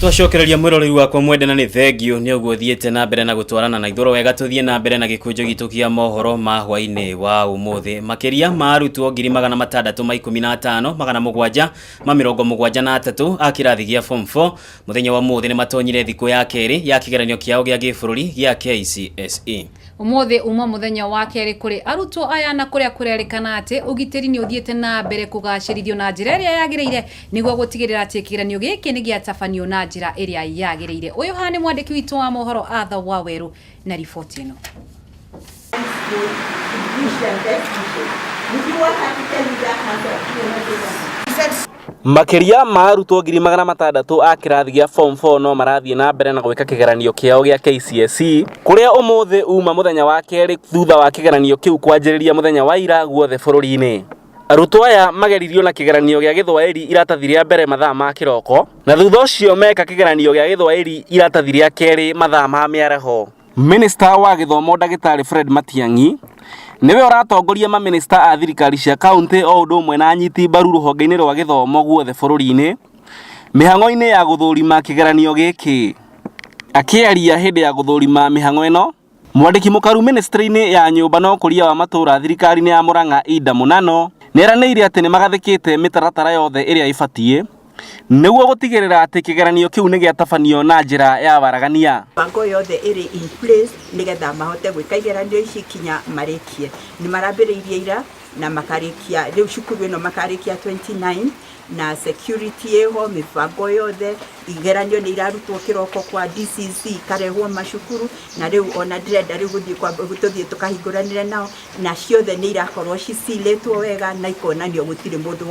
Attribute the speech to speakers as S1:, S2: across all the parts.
S1: Twacokereria mwiroreri wakwa mwende na nĩ thengio nĩ ũguo thiĩte na mbere na gũtwarana na ithũro wega. Tũthiĩ na mbere na gĩkũnjo gitũ kĩa mohoro ma hwainĩ wa ũmũthĩ. Makĩria ma arutwo 615,773 a kĩrathi gĩa form 4 mũthenya wa ũmũthĩ nĩ matonyire thikũ ya kerĩ ya kĩgeranio kĩao gĩa gĩbũrũri gĩa KCSE.
S2: Umuthi uma muthenya wa keri kuri arutwo aya na kuria kurerikana ati ugitiri ni uthiite na mbere kugacirithio na njira iria yagiriire niguo gutigirira ati kigeranio giki ni giatabanio na njira iria yagiriire. Uyu haha ni mwandiki witu wa mohoro Arthur Waweru na riboti ino.
S3: Makĩria ma arutwo 600,000 a kĩrathi gĩa form 4 no marathiĩ na mbere na gwĩka kĩgeranio kĩao gĩa KCSE kũrĩa ũmũthĩ uma mũthenya wa kerĩ thutha wa kĩgeranio kĩu kwanjĩrĩria mũthenya wa ira guothe bũrũri-inĩ. Arutwo aya mageririo na kĩgeranio gĩa gĩthwaĩri iratathi rĩa mbere mathaa ma kĩroko na thutha ũcio meka kĩgeranio gĩa gĩthwaĩri iratathi rĩa kerĩ mathaa ma mĩaraho. Minista wa gĩthomo Ndagĩtarĩ Fred Matiang'i nĩwe ũratongoria mamĩnĩsta a thirikari cia kaunti o ũndũ ũmwe na anyiti mbaru rũhonge-inĩ rwa gĩthomo guothe bũrũri-inĩ mĩhang'o-inĩ ya gũthũrima kĩgeranio gĩkĩ. Akĩaria hĩndĩ ya gũthũrima mĩhang'o ĩno, mwandĩki mũkaru ministry-inĩ ya nyũmba na ũkũria wa matũũra thirikari-inĩ ya Murang'a Ida Mũnano nĩeranĩire atĩ nĩmagathĩkĩte mĩtaratara yothe ĩrĩa ĩbatiĩ nĩguo gũtigĩrĩra atĩ kĩgeranio kĩu nĩ gĩatabanio na njĩra ya waragania.
S4: Mĩbango yothe ĩrĩ in place nĩgetha mahote gwĩka igeranio ici kinya marĩkie. Nĩ marambĩrĩirie ira na makarĩkia rĩu cukuru ĩno makarĩkia 29 na security ĩho, mĩbango yothe, igeranio nĩ irarutwo kĩroko kwa DCC ikarehwo macukuru na rĩu ona ndĩrenda rĩu gũthiĩ kwa tũthiĩ tũkahingũranĩre nao na ciothe nĩ irakorwo cicilĩtwo wega na ikonanio gũtirĩ mũndũ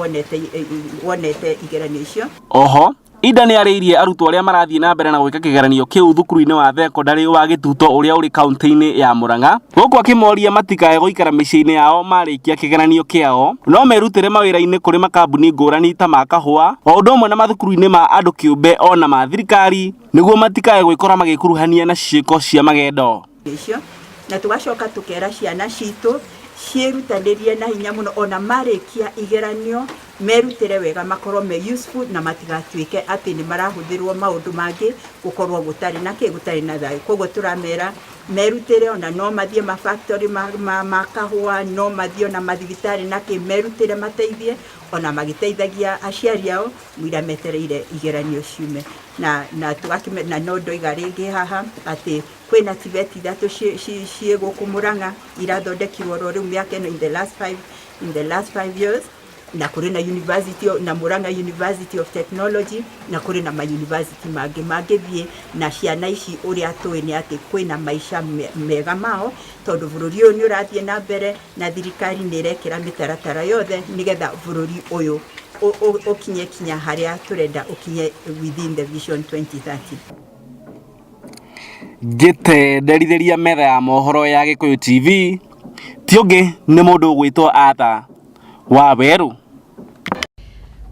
S4: wonete igeranio icio.
S3: Oho Ida nĩ arĩirie arutwo arĩa marathiĩ na mbere na gwĩka kĩgeranio kĩu thukuru-inĩ wa thekondarĩ wa Gĩtuto ũrĩa ũrĩ kaunti-inĩ ya Murang'a gũkũ akĩmoria matikae gũikara mĩciĩ-inĩ yao marĩkia kĩgeranio kĩao no merutĩre mawĩra-inĩ kũrĩ makambuni ngũrani ta ma kahũa o ũndũ ũmwe na mathukuru-inĩ ma andũ kĩũmbe ona ma thirikari nĩguo matikae gwĩkora magĩkuruhania na ciĩko cia magendo.
S4: Icio na tũgacoka tũkera ciana citũ ciĩrutanĩrie na hinya mũno ona marĩkia igeranio merutĩre wega makorwo me useful na matigatuĩke atĩ nĩ marahũthĩrwo maũndũ mangĩ gũkorwo gũtarĩ na kĩ gũtarĩ na thayũ. Koguo tũramera merutĩre ona no mathiĩ ma factory ma kahũa no mathiĩ ona mathibitarĩ na kĩ merutĩre mateithie ona magĩteithagia aciari ao mũira metereire igeranio ciume na no ndoiga rĩngĩ haha atĩ kwĩna TVET ithatũ ciĩ gũkũ Murang'a irathondekirwo oro rĩu mĩaka ĩno in the last 5 years na kũrĩ na university na Murang'a University of Technology na kũrĩ na ma university mangĩ mangĩthiĩ na ciana ici ũrĩa tũĩ nĩ atĩ kwĩna maica mega mao tondũ bũrũri ũyũ nĩ ũrathiĩ na mbere na thirikari nĩ ĩrekĩra mĩtaratara yothe nĩgetha bũrũri ũyũ ũkinye kinya harĩa tũrenda ũkinye within the vision 2030.
S3: Ngĩtenderithĩria metha ya mohoro ya Gĩkũyũ TV ti ũngĩ nĩ mũndũ ũgwĩtwo Arthur Waweru.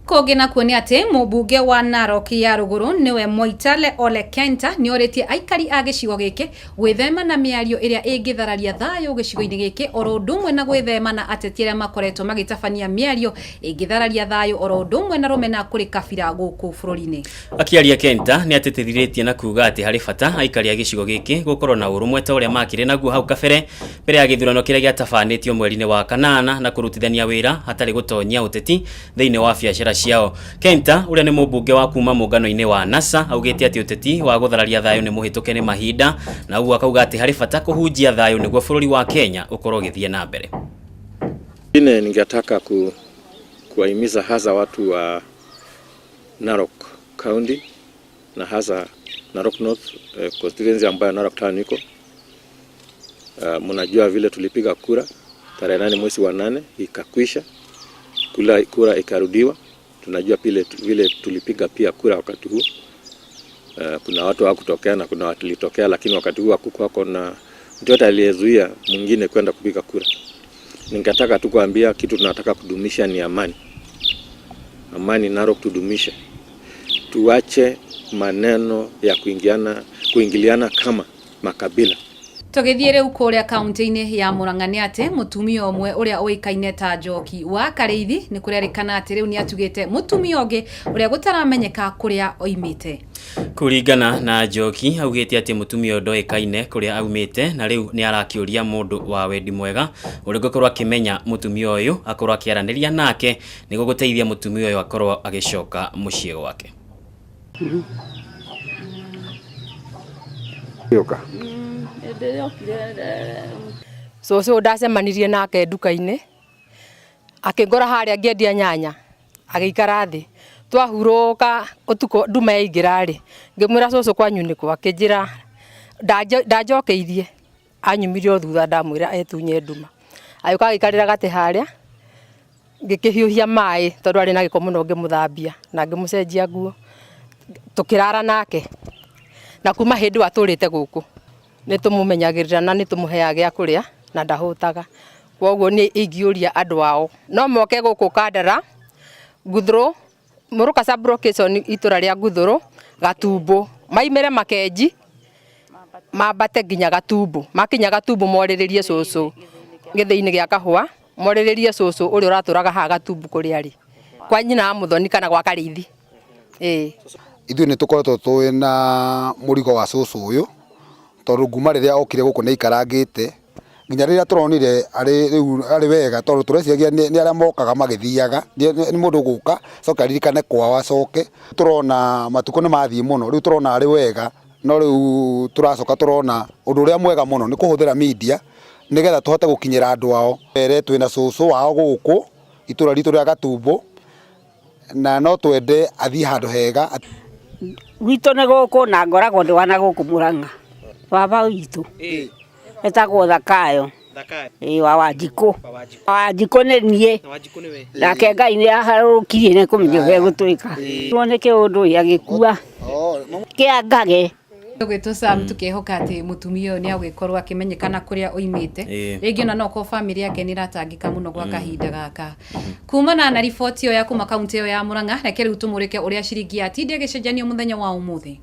S2: Kũngĩ nakuo nĩ atĩ mũmbunge wa Narok ya rũgũrũ nĩwe Moitale Ole Kenta nĩorĩtie aikari a gĩcigo gĩkĩ gwĩthema na mĩario ĩrĩa ĩngĩthararia thayũ gĩcigo-inĩ gĩkĩ oro ũndũ ũmwe na gwĩthema na ateti arĩa makoretwo magĩtabania mĩario ĩngĩthararia thayũ oro ũndũ ũmwe na rũmena kũrĩ kabira gũkũ bũrũri-inĩ.
S1: Akĩaria Kenta nĩ atĩtĩrithĩtie na kuga atĩ harĩ bata aikari a gĩcigo gĩkĩ gũkorwo na ũrũmwe ta ũrĩa makĩrĩ naguo hau kabere mbere ya gĩthurano kĩrĩa gĩatabanĩtio mweri-inĩ wa kanana na kũrutithania wĩra hatarĩ gũtonyia ũteti thĩinĩ wa biacara ciao. Kenta ũrĩa nĩ mũmbunge wa kuma mũngano-inĩ wa NASA augĩte atĩ ũteti wa gũthararia thayũ nĩ mũhĩtũke nĩ mahinda na ũguo akauga atĩ harĩ bata kũhunjia thayũ nĩguo bũrũri wa Kenya ũkorwo ũgĩthiĩ na mbere.
S5: Ine ningetaka kuwahimiza hasa watu wa Narok County na hasa Narok North constituency ambayo Narok Town iko. Mnajua vile tulipiga kura tarehe 8 mwezi wa 8 ikakwisha, kura ikarudiwa. Tunajua vile tulipiga pia kura wakati huo. Kuna watu hawakutokea na kuna watu walitokea, lakini wakati huo hakukuwa na mtu yote aliyezuia mwingine kwenda kupiga kura. Ningetaka tu kuambia kitu tunataka kudumisha ni amani. Amani Narok tudumishe. Tuache maneno ya kuingiliana kama makabila.
S2: Tũgĩthiĩ rĩu kũrĩa kaunti-inĩ ya Murang'a nĩ atĩ mũtumia ũmwe ũrĩa ũĩkaine ta Njoki wa Karĩithi nĩ kũrerĩkana atĩ rĩu nĩ atugĩte mũtumia ũngĩ ũrĩa gũtaramenyeka kũrĩa oimĩte.
S1: Kũringana na Njoki augĩte atĩ mũtumia ũyũ ndoĩkaine kũrĩa aumĩte na rĩu nĩ arakĩũria mũndũ wa wendi mwega ũrĩa ũngĩkorwo akĩmenya mũtumia ũyũ akorwo akĩaranĩria nake nĩguo gũteithia mũtumia ũyũ akorwo agĩcoka mũciĩ gwake.
S6: Yoka.
S7: Cũcũ ndacemanirie nake nduka-inĩ, akĩngora harĩa ngĩendia nyanya, agĩikara thĩ. Twahurũka ũtukũ nduma yaingĩra rĩ, ngĩmwĩra cũcũ kwanyu nĩkũ, akĩnjĩra ndanjokeirie, anyumirie o thutha ndamwĩra etunye nduma. Agĩũka agĩikarĩra gatĩ harĩa, ngĩkĩhiũhia maĩ tondũ arĩ na gĩko mũno ngĩmũthambia na ngĩmũcenjia nguo, tũkĩrara nake. Na kuma hĩndĩ ĩyo atũrĩte gũkũ nĩ tũmũmenyagĩrĩra na nĩ tũmũheaga gĩa kũrĩa na ndahũtaga. Koguo niĩ ingĩũria andũ ao no moke gũkũ Kandara, Nguthũrũ, Mũrũka sub location itũra rĩa Nguthũrũ, Gatumbũ, maimĩre Makenji, mambate nginya Gatumbũ, makinya Gatumbũ morĩrĩrie cũcũ gĩthĩi-inĩ gĩa kahũa, morĩrĩrie cũcũ ũrĩa ũratũraga haha Gatumbũ kũrĩa arĩ, kwa nyina wa Mũthoni kana gwa Karĩithi. Ĩĩ.
S6: Ithuĩ nĩ tũkoretwo twĩ na mũrigo wa cũcũ ũyũ, tondũ kuma rĩrĩa okire gũkũ nĩ aikarangĩte, nginya rĩrĩa tũronire arĩ rĩu arĩ wega, tondũ tũreciragia nĩ arĩa mokaga magĩthiaga, nĩ mũndũ gũka acoke aririkane kwao acoke. Tũrona matukũ nĩ mathiĩ mũno, rĩu tũrona arĩ wega, no rĩu tũracoka tũrona ũndũ ũrĩa mwega mũno nĩ kũhũthĩra media, nĩgetha tũhote gũkinyĩra andũ ao. Ere twĩna cũcũ wao gũkũ itũra ritũ rĩa Gatumbũ, na no twende athiĩ handũ hega.
S8: Gwitũ nĩ gũkũ na ngoragwo ndĩ wa na gũkũ Mũrang'a. Baba witũ etagwo Thakayo. Ĩĩ wa Wanjikũ. Wanjikũ nĩ niĩ. Nake Ngai nĩ aharũrũkirie nĩ kũmenya ũrĩa gũtwĩka. Nĩ kĩũndũ agĩkua kĩa ngage.
S2: Tũgwĩtwo Sam tukihoka atĩ mũtumia ũyũ nĩ agũgĩkorwo akĩmenyekana kũrĩa oimĩte. Rĩngĩ ona no korwo bamĩrĩ yake nĩ ĩratangĩka mũno gwa kahinda gaka. Kumana na riboti ĩyo ya kuma kaunti ĩyo ya Murang'a, reke rĩu tũmũrĩke ũrĩa ciringi yatinda ĩgĩcenjanio mũthenya wa ũmũthĩ.